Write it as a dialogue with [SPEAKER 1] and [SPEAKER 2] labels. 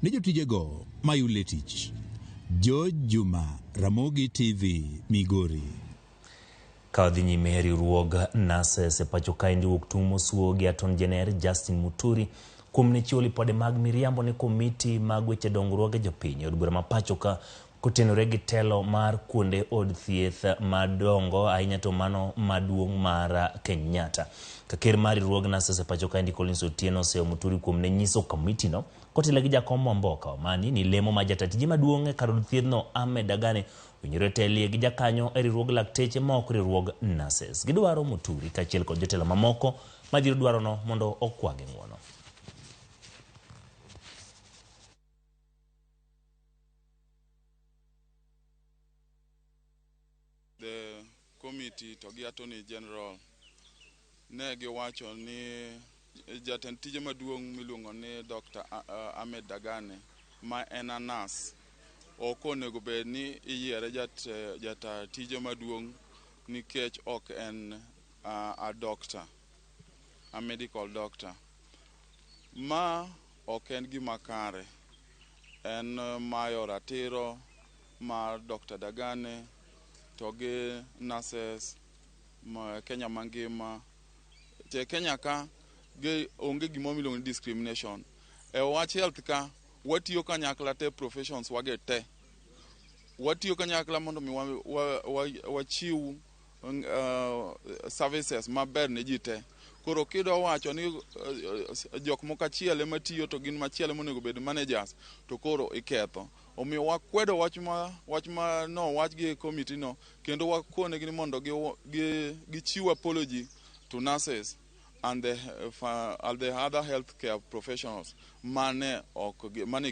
[SPEAKER 1] ne jotijego mayule tich. George Juma, Ramogi TV, Migori.
[SPEAKER 2] Ka wadhi nyime, riwruog Nurses e pacho kaendi wuok tung' mosuo gi Attorney General Justin Muturi kuom ne chiwo lipode mag miriambo ne komiti mag weche dongruoge jopiny e od bura ma pacho ka kotenore gi telo mar kuonde od thieth madongo ahinya to mano maduong' mar Kenyatta. Ka ker mar riwruog Nurses e pacho kaendi Collins Otieno oseyo Muturi kuom ne nyiso komiti no kotelo gi jakom Wamboka Omani ni lemo ma jata tije maduong' e kar od thiethno Ahmed Dagane owinjore telie gi jakanyo e riwruog lakteche ma ok riwruog nurses. Gidwaro Muturi kaachiel kod jotelo mamoko madhiro dwarono mondo okwagi ng'uono.
[SPEAKER 3] The committee to gi Attorney General ne giwacho ni jatend tije maduong' miluongo ni Dr. Ahmed Dagane ma en a nurse ok onego bed ni iyiere jata tije maduong' nikech ok en a doctor, a medical doctor. Ma ok en gima kare, en mayo ratiro mar Dr. Dagane to gi nurses ma Kenya mangima. Te Kenya ka ge onge gimoro miluongo ni discrimination. E wach health ka watiyo kanyakla te professions wage te. Watiyo kanyakla mondo mi wachiw services maber ne ji te. Koro kidwa wacho ni jok moko achiel ema tiyo to gin machielo monego bed managers to koro iketho. Omiyo wakwedo wach ma no wach gi committee no kendo wakonegi ni mondo gichiw apology to nurses and the other healthcare professionals mane ok mane.